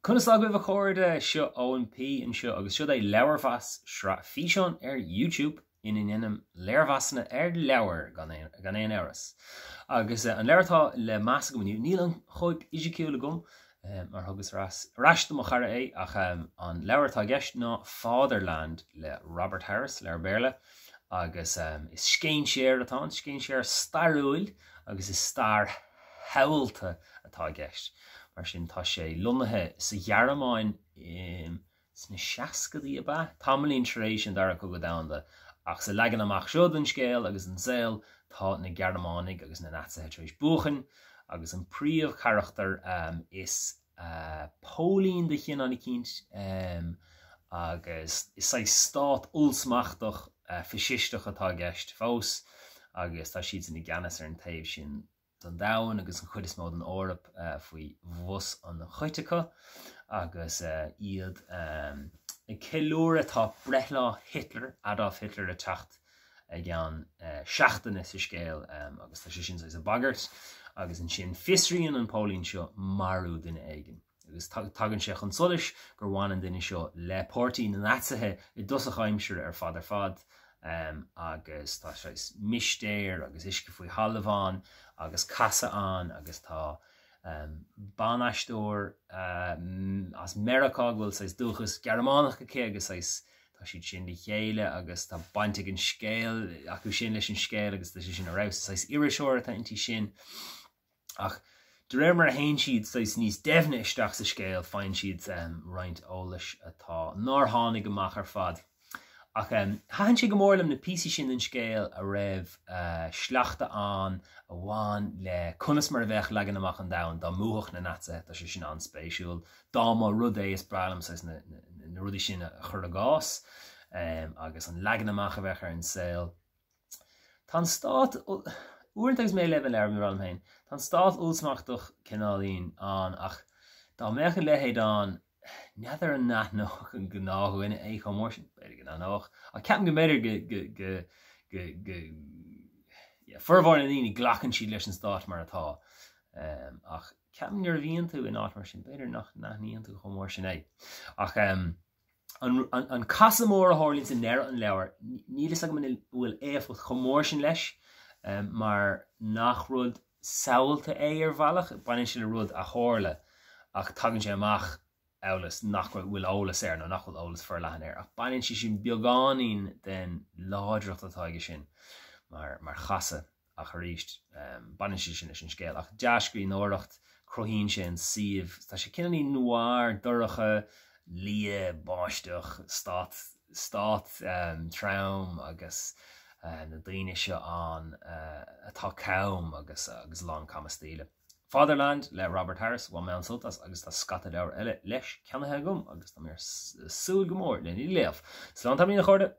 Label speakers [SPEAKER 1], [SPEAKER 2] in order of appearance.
[SPEAKER 1] Conas tá agaibh a chairde? Seo Eoin P anseo agus seod é Leabharmheas, sraith físeán ar YouTube ina ndéanaim léirmheasanna ar leabhair gan aon amhras. Agus an leabhar atá le meas agam inniu, níl an chóip fhisiciúil agam mar thugas ar ais do mo chara é ach an leabhar atá i gceist ná Fatherland le Robert Harris, leabhar Béarla, agus is scéinséir atá ann, scéinséir stairiúil agus is stair shamhalta atá i gceist. Mar sin, tá sé lonnaithe sa Ghearmáin sna seascadaí, ab ea? Tamaillín tar éis an Dara Cogadh Domhanda. Ach sa leagan amach seo den scéal agus den saol, tá na Gearmánaigh agus na Naitsithe tar éis buachan, agus an príomhcharachtar is póilín de chineál eicínt agus is saghas stát ollsmachtach faisisteach atá i gceist fós agus tá siadsan i gceannas ar an taobh sin den domhan agus an chuid is mó den Eoraip faoi bhos an chait acu agus iad ag ceiliúradh tá breithlá Hitler, Adolf Hitler le teacht i gceann seachtaine sa scéal agus tá sé sin saghas ag bagairt agus ansin fiosraíonn an póilín seo marú duine éigin agus tagann sé chun solais gur bhain an duine seo le páirtí na Naitsithe i dtosach aimsire ar fad ar fad agus tá saghas mistéir agus uisce faoi thalamh ann agus casadh ann agus tá ban-aisteoir as Meiriceá go bhfuil saghas dúchas Gearmánach aici agus saghas Tá siad sin le chéile agus tá baint ag an scéal acu sin leis an scéal agus tá sé sin ar fheabhas. Saghas iriseoir atá inti sin. Ach de réir mar a théann siad saghas níos doimhne isteach sa scéal faigheann siad roinnt eolais atá nár tháinig amach ar fad. Ach thaitin sé go mór liom na píosaí sin den scéal a raibh sleachta ann a bhain le conas mar a bheadh leagan amach an domhain dá mbuafadh na Naitsithe, tá sé sin an-spéisiúil. Dá mba rud é, is breá liom saghas na rudaí sin a chur i gcás agus an leagan amach a bheadh ar an saol. Tá an stát, uaireanta agus mé ag léamh an leabhair, bhí mé ag rá liom féin, tá an stát ollsmachtach cineáilín ann ach dá mbeadh a leithéid ann, n'fheadar an n-aithneodh an gnáthdhuine é chomh mór sin, b'fhéidir go n-aithneodh, ach ceapaim go mb'fhéidir go, go, go, go, go, yeah, formhór na ndaoine glacann siad leis an stát mar atá ach Ceapaim nuair a bhíonn tú in áit mar sin, b'fhéidir nach n-aithníonn tú chomh mór sin é. Ach an casadh mór a tharlaíonns i ndeireadh an leabhair, níl fhios agam an bhfuil éifeacht chomh mór sin leis, mar nach rud samhalta é ar bhealach, baineann sé le rud a tharla ach tagann sé amach amhail is nach bhfuil eolas air nó nach bhfuil eolas forleathan air, ach baineann sé sin beagáinín den láidreacht atá aige sin mar chasadh. Ach arís, baineann sé sin leis an scéal. Ach dea-scríbhneoireacht, cruthaíonn sé an suíomh. Tá sé cineáilín noir, dorcha, liath, báisteach, stát, stát trom agus na daoine seo ann atá cam agus agus lán camastaíle. Fatherland le Robert Harris, bhain mé an-sult as agus tá scata leabhar eile leis ceannaithe agam agus tá mé ag súil go mór lena léamh. Slán tamaillín a chairde!